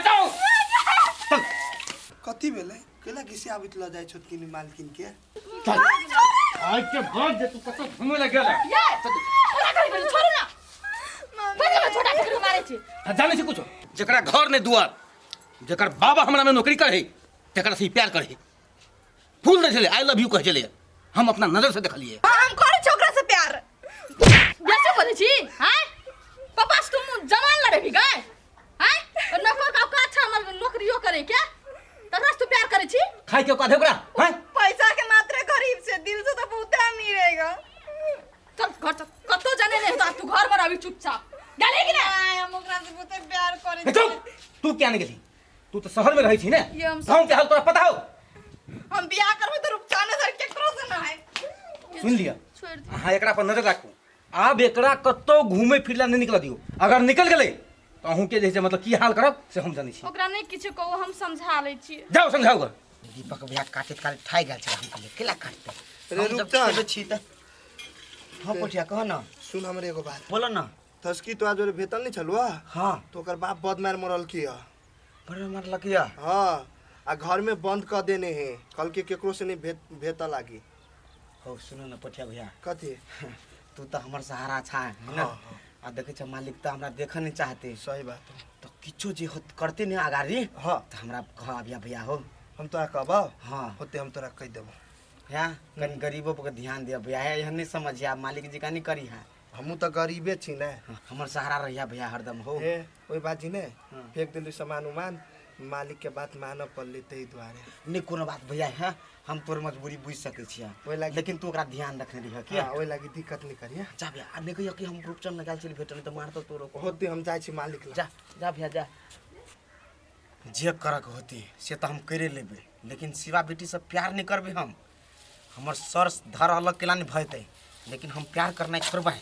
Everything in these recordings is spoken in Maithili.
जाओ। चल। कथी भेलै? केला घिसियाबैत लऽ जाइ छोटकिनी मालकिन के? चल, आज के बाद जे तू कतौ घूमे लए गेला। ये ओकरा कहि गेलै, छोड़ू ना। बजे में छोटा पकड़ मारे छी। आ जानै छी कुछो? जकरा घर नहि दुआर, जकर बाबा हमरा में नौकरी करे, तकरा से ही प्यार करे, फूल दै छलै, I love you कहै छलै, हम अपना नजर से देखलियै। हाँ, हम करै छी ओकरा से प्यार। बेसी बोलै छी हैं? पापा से तुम जवान लड़ेबी गए हैं? नौकर का औकात छै हमर नौकरियो करे के, तकरा से तू प्यार करे छी? खाय के औकात है ओकरा हैं? पैसा के मात्रे गरीब से, दिल से तो बहुत अमीर है। चल घर चल, कतौ जाने नहीं होता, तू घर पर अभी चुपचाप गेली कि नहीं? नहीं, हम ओकरा से बहुत प्यार करे हे चुप, तू क्या नहीं गेली? तू तो शहर में रहै छी ने, ये हम गाँव के हाल तोरा पता हो? हम बियाह करबै तऽ रुपचाने सर केकरो से ना है। सुन लिअ। छोड़ दे। अहाँ एकरा पर नजर राखू। आब एकरा कतौ घूमे फिरला नहीं निकल दियौ। अगर निकल गेलै तऽ अहूँके जे छै मतलब की हाल करब से हम जानै छी। ओकरा नहीं किछु कहू, हम समझा लै छी। जाउ समझाउ ग। दीपक भैया काटैत काटैत थाकि गेल छलै। हम कहलियै केला काटतै? रे हम जब रुपचन। खेबै छी तऽ। हाँ पोठिया, कह न। सुन हमर एगो बात। बोलो न। तस्की तो आज भेटल नहीं छलुआ? हाँ। तो ओकर बाप बद मार मरल की है। बड़ मारलक या? हाँ, आ घर में बंद कर देने है, कल के केकरो से नहीं भेट भेट लागी। हो सुनो न पोठिया भैया। कथी? तू तो हमर सहारा छा है ना? हाँ, हाँ। आ देखे छ मालिक तो हमरा देखे नहीं चाहते। सही बात है। तो किछो जे होत करते नहीं आगारी। हाँ। तो हमरा कह अभिया भैया हो। हम तोरा कहबो? हाँ। होते हम तोरा कह देबो। भैया कनी गरीबो पर ध्यान दिया भैया, है एहन नहीं समझिया मालिक जी का नहीं करी है। हमहूँ तऽ गरीबे छी ने। हाँ, हमर सहारा रहिया भैया हरदम हो। हे ओहि बाजी ने हाँ। फेंक देली सामान उमान, मालिक के बात मानऽ पड़लै ताहि दुआरे। नहीं कोनो बात भैया है, हम तोर मजबूरी बुझि सकै छियै। ओहि लागि लेकिन तू ओकरा ध्यान रखने रहिह की? हाँ, ओहि लागि दिक्कत नहीं करिहे। जा भैया, आ नहीं कहियो कि हम रूपचंद लग गेल छली भेटल तऽ मारतौ तोरो। होते हम जाइ छी मालिक लग। जा जा भैया जा। जे करक होते से तऽ हम करे लेबै, लेकिन शिवा बेटी से प्यार नहीं करबै हम। हमर सर धर अलग केला नहीं भयतै, लेकिन हम प्यार करनाइ छोड़बै।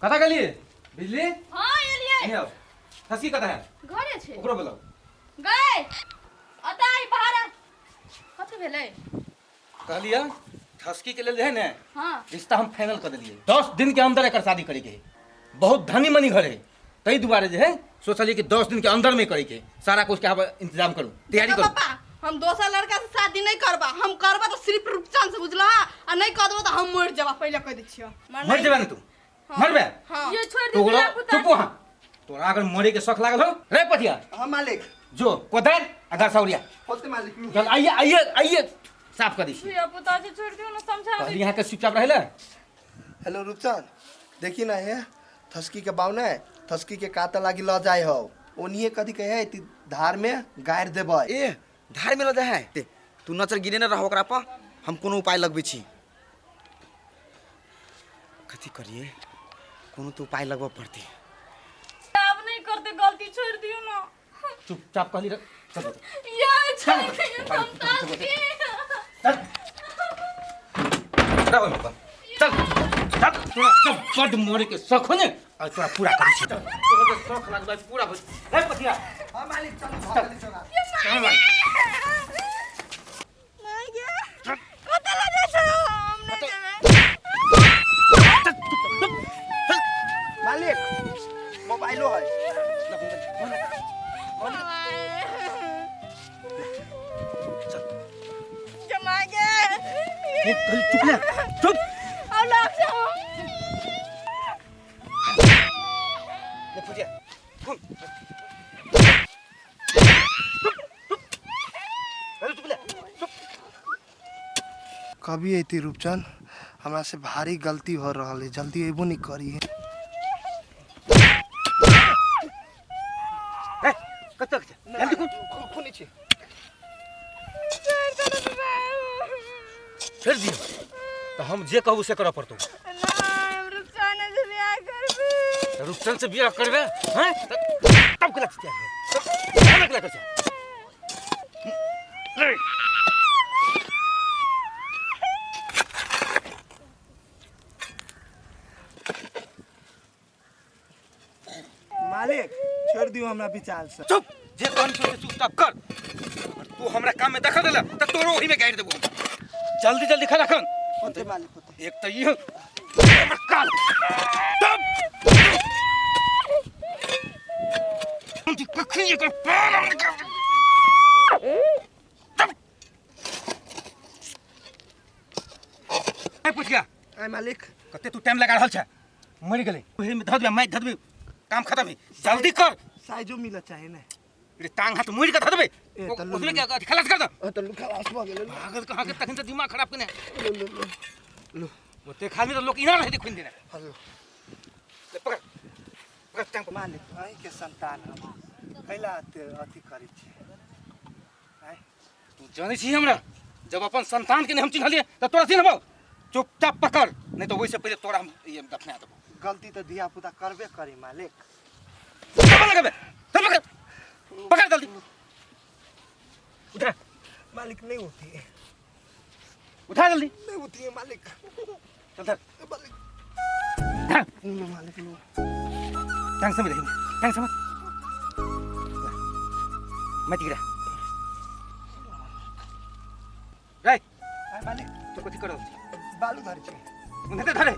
कतऽ गेलियै बिजली? हाँ एलियै। एने आउ। खस्सी कतऽ है? घरे छै। ओकरो बोलाउ। गए अतऽ आई बाहर आ। कथी भेलै? कहलियै ठसकी के लेल जे है ने, हाँ, रिश्ता हम फाइनल कऽ देलियै। 10 दिन के अंदर एकर शादी करे के है। बहुत धनी मनी घर है, ताहि दुआरे जे है सोचलियै कि 10 दिन के अंदर में करे के सारा कुछ के आब इंतजाम करू, तैयारी करू। पापा, हम दोसर लड़का से शादी नहीं करबा। हम करबा तो सिर्फ रूपचंद से, बुझला? आ नहीं कर देबो तो हम मर जाबा, पहले कह दै छियो। मर जेबे ने तू? मरबे? हाँ। ये छोड़ दे। तोरा पुता। चुप वहाँ। तोरा अगर मरे के शौक लागल हो रे पथिया। हाँ मालिक। जो कोदार आ दरसौरिया। होते मालिक। चल आइए आइए आइए, साफ कर दी। धिया पुता से छोड़ दियो ना, समझा दे। कहली यहाँ के चुपचाप रहे। हेलो रूपचंद, देखी ना हे थसकी के बाव ने थसकी के काता लागी ल जाय हो, ओनिए कथी कहे है ती धार में गाड़ देबै। ए धार में ल जाय है? ते, तू नजर गिरे न रह ओकरा पर, हम कोनो उपाय लगबै छी। कथी करिए, कोनो तो उपाय लगबऽ पड़तै। आब नहीं करते गलती, छोड़ दियो ना। चुपचाप कहली रह। चल या छोड़ दियो समझा के। चल रहो पर, चल चल। तोरा जब बड मरे के शौक हो ने और तोरा पूरा करै छी। तोरा जे शौक लागल पूरा हो। हे पथिया। हाँ मालिक, चलू भऽ गेलै चोरा। चल भाई। नहीं गे, कतऽ लऽ जाइ छौ? हम नहीं जेबै। मालिक, मोबाइलो है। जमा गे। चुप ले, चुप। अब लग जाओ। ले फुजिया, घूम। अरे चुप ले, चुप। कभी अयती रूपचंद, हमरा से भारी गलती हो रहल है, जल्दी अयबो नहीं करी। ए कतऽ छै? जल्दी कूद। खुनी छी। छोड़ि दियौ तऽ हम जे कहबू से करऽ पड़तौ। नहीं, हम रुपचाने से बियाह करबै। तऽ रूपचंद से बियाह करबे हैं तब केला चिचिया तब केला कर छै? रे। मालिक, छोड़ दियो हमरा विचार से। चुप, जे कहनी से चुपचाप कर। अगर तू हमरा काम में दखल देला तऽ तोरो ओही में गाड़ि देबो। जल्दी जल्दी खा रखन। होते मालिक, होते। एक तऽ ई हमर काल तब। कखनी एकर प्राण हम निकाल देब। पूछ गया आय मालिक। कते तू टाइम लगा रहल छै, मरि गेलै। ओहे में धऽ देबै, मारि धऽ देबै, काम खत्म है। जल्दी कर। साइजो मिलऽ चाही ने। रे टांग हाथ मोड़ि के धऽ देबै। ए, तऽ लू, ओतबे लू। के अथी खलास कर दऽ। ओ तऽ खलास भऽ गेलै। पागल कहाँ के, तखन से दिमाग खराब केने। लू, लू, लू, लू। ओते खाली तऽ लोक इना रहै खुनि देने। हेलो। ले पकड़ पकड़ टांग पकड़। मालिक अहीँके संतान हम कैला अते अथी करै छी? आँय? तू जानै छी हमरा, जब अपन संतान के नहीं हम चिन्हलियै तऽ तोरा चिन्हबौ। चुपचाप पकड़, नहीं तो ओहिसँ पहिले तोरा हम ई दफना देबौ। गलती तऽ धिया पुता करबे करी मालिक। पकड़ लगबे, चल पकड़ पकड़ जल्दी, उठा। मालिक नहीं उठी। उठा जल्दी। नहीं उठी मालिक। चल धर। मालिक। धर। लो मालिक लो। टांग समझ रही, टांग समझ मत गिरा रे। आय मालिक। तू कथी करो? बालू धरे छी। उन्हें धरे,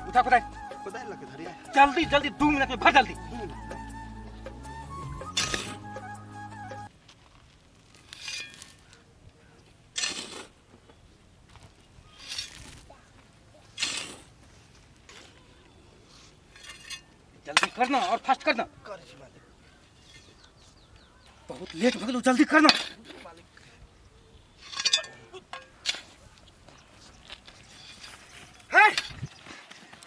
उठा कोदाय। कोदारि लऽ के धरिया। जल्दी जल्दी, 2 मिनट में भर, जल्दी। जल्दी करना और फास्ट करना। करै छी मालिक। बहुत लेट हो गेलो, जल्दी करना। है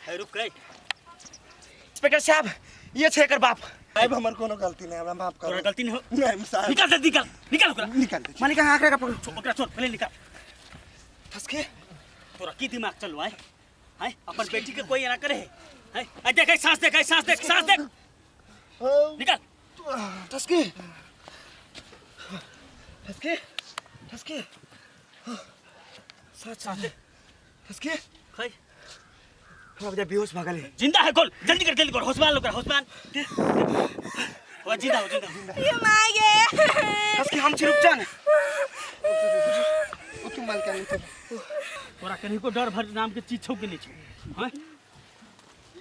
है, रुक रे। इंस्पेक्टर साहब, ये छै एकर बाप। साहब हमर कोनो गलती नहीं, हमरा माफ तोरा करू। गलती नहीं हो। नहीं साहब। निकाल जल्दी, निकाल निकाल ओकरा। निकाल दे। मालिक अहाँ एकरा पकड़ू। ओकरा छोड़, पहले निकाल। फसके तोरा की दिमाग चलू है? हैं, अपन बेटी के कोई एना करे है? हैं, आ देख, सांस देख, सांस देख, सांस देख, निकाल। ठसके ठसके ठसके सांस देख। ठसके। खै। हमरा बुझाइ बेहोश भऽ गेलै। जिंदा है गोल, जल्दी कर जल्दी कर, होशमान लोग, होशमान दे, हो जिंदा हो, जिंदा। ये माय गे। ठसके, हम छी रुपचन। उठू मालिक, उठू। तोरा कनिको डर भर नाम के चीज छौ कि नहीं छौ? हैं,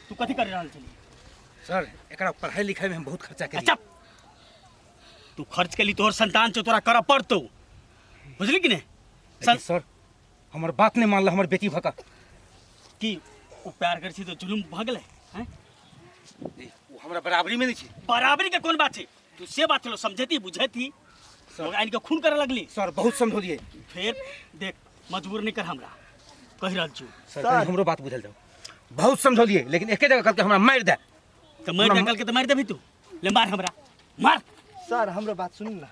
तू कथी कर रहल छली? सर, एकरा पढ़ाई लिखाई में हम बहुत खर्चा केलियै। अच्छा, तू खर्च केली, तोहर संतान छौ, तोरा करऽ पड़तौ, बुझली कि नहीं? लेकिन सर, हमर बात नहीं मानल हमर बेटी भका। की ओ प्यार करै छी तऽ जुलुम भऽ गेलै? हैं? ओ हमरा बराबरी में नहीं छै। बराबरी के कोन बात छै? तू से बात छलो समझेती बुझेती, लोग आनि के खून करे लगली। सर, बहुत समझौलियै। फिर देख, मजबूर नहीं कर हमरा, कहि रहल छी। सर, कनी हमरो बात बुझल जाओ। बहुत समझौलियै, लेकिन एके जगह कहलकै हमरा मारि दे। तऽ मारि दे कहलकै तऽ मारि देबही तू? ले मार हमरा, मार। सर हमरो बात सुनू ना।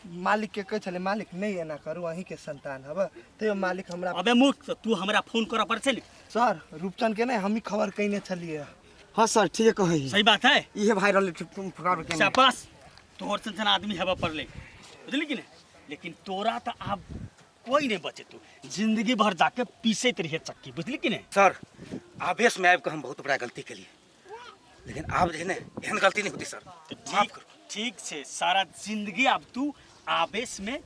मालिक के कहै छलै मालिक नहीं एना करू, अहीँके संतान हब, तैयो मालिक हमरा। अबे मूर्ख, तू हमरा फोन करऽ पड़ै छै ने। सर रूपचंद के नहीं हमही खबर कयने छलियै। हाँ सर, ठीक कहै। सही बात है। इहे वायरल खबर केने। शाबाश, तोहर सन सन आदमी हेबऽ पड़लै, बुझली कि नहीं? लेकिन तोरा तऽ आब कोई नहीं बचे, तू जिंदगी भर जाके पीसैत रहिए चक्की, बुझली कि नहीं? सर, आवेश में आबि कऽ हम बहुत बड़ा गलती केलियै, लेकिन आब जे है ने एहन गलती नहीं होती सर। तऽ माफ ठीक करू। ठीक छै, सारा जिंदगी आब तू आवेश में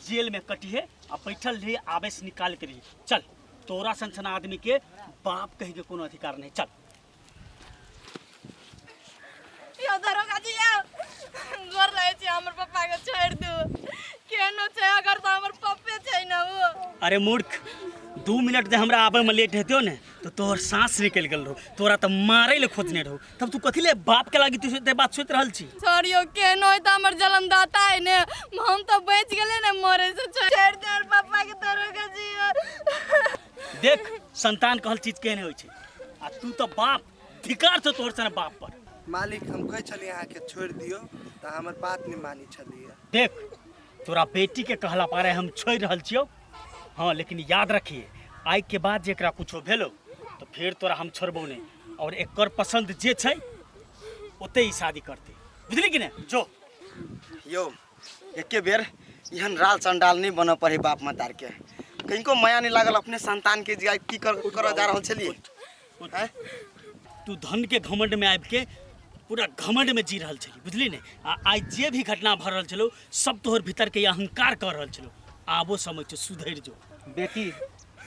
जेल में कटिहे आ बैठल रही, आवेश निकालैत रही। चल, तोरा सन सन आदमी के बाप कहे के कोनो अधिकार नहीं, चल। यौ दरोगा जी, यौ गोर रहै छी, हमर पप्पा के छोड़ि दू। केहनो छै अगर तऽ हमर पप्पे छै ने ओ। अरे मूर्ख, 2 मिनट जे हमरा आबे में लेट हेतौ ने तो तोहर सांस निकलि गेल रहो, तोरा तऽ मारै ले खोजने रहो, तब तू कथी ले बाप के लागी तू एते बात सोचि रहल छी? छोड़ियौ, केहनो है तऽ हमर जन्मदाता है ने, हम तऽ बचि गेलै ने मरे से। छोड़ि दे हमर पप्पा के दरोगा जी। देख, संतान कहल चीज केहन होइ छै, आ तू तऽ बाप धिकार छौ तोहर सन बाप पर। मालिक हम कहै छलियै अहाँके छोड़ि दियौ तऽ हमर बात नहि मानै छलियै। देख, तोरा बेटी के कहला पारे हम छोड़ि रहल छियौ, हाँ, लेकिन याद रखिए आइ के बाद जे एकरा कुछो भेलो तो फिर तोरा हम छोड़बो नहीं, और एकर पसंद जे छै ओते ही शादी करते, बुझली कि नहीं? जो यौ एके बेर एहन राल चंडाल नहीं बनऽ पड़े बाप मतार के, कनिको माया नहीं लागल अपने संतान के जे आइ की करऽ जा रहल छलियै? आँय? तू धन के घमंड में आबि के पूरा घमंड में जी रहल छली, बुझली ने? आ आइ जे भी घटना भऽ रहल छलौ सब तोहर भीतर के अहंकार कऽ रहल छलौ, आबो समय छौ, सुधरि जो। बेटी,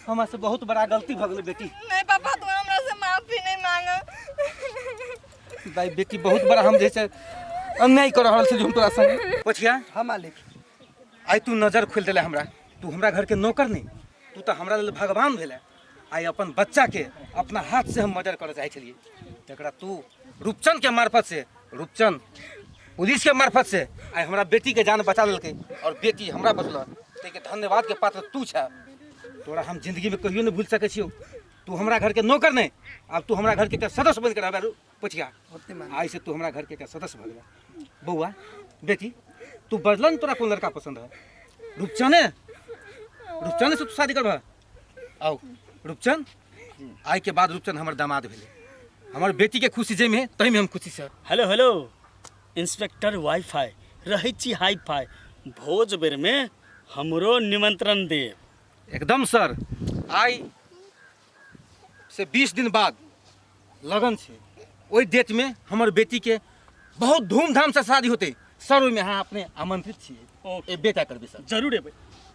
हमरा से बहुत बड़ा गलती भऽ गेलै बेटी। नहीं पापा, तू हमरा से माफी नहीं मांग। भाई बेटी, बहुत बड़ा हम जैसे अन्याय कर रहल छी हम तोरा संगे। पोछिया। हाँ मालिक। आइ तू नजर खोलि देले हमरा। तू हमरा घर के नौकर नहीं, तू तो हमरा लेल भगवान भेले। आइ अपन बच्चा के अपना हाथ से हम मर्डर करऽ चाहै छलियै, तकरा तू रूपचंद के मार्फत से, रूपचंद पुलिस के मार्फत से आइ हमरा बेटी के जान बचा लेलकै और बेटी हमरा बचल। ताहिके धन्यवाद के पात्र तू छ। तोरा हम जिंदगी में कहियो नहीं भूल सकै छियौ। तू हमरा घर के नौकर नहीं, आब तू हमरा घर के एकटा सदस्य बनि के रहबे। पोछिया, आइ से तू हमरा घर के एकटा सदस्य भऽ गेला। बौआ बेटी, तू बजल ने तोरा कोन लड़का पसंद है? रूपचने, रूपचने से तू शादी करबह? आओ रूपचंद, आइ के बाद रूपचंद हमर दामाद भेलै। हमर बेटी के खुशी जाहिमे है ताहिमे हम खुशी sir. Hello hello inspector wifi, रहै छी हाई फाई, भोज बेरमे हमरो निमंत्रण देब। एकदम सर, आइ से 20 दिन बाद लगन छै, ओहि डेट में हमर बेटी के बहुत धूमधाम से शादी होते सर। ओहिमे अहाँ अपने आमंत्रित छियै। ओके। ए बेटा करबै सर। जरूर एबै।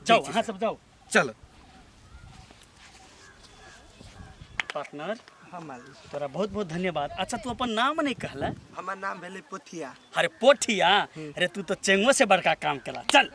जाओ। ठीक छै। अहाँ सब जाओ। चल पार्टनर। हाँ मालिक। तोरा बहुत बहुत धन्यवाद। अच्छा, तू अपन नाम नहीं कहला। हमर नाम भेलै पोथिया। अरे पोठिया, अरे तू तो चेंगो से बड़का काम केला। चल।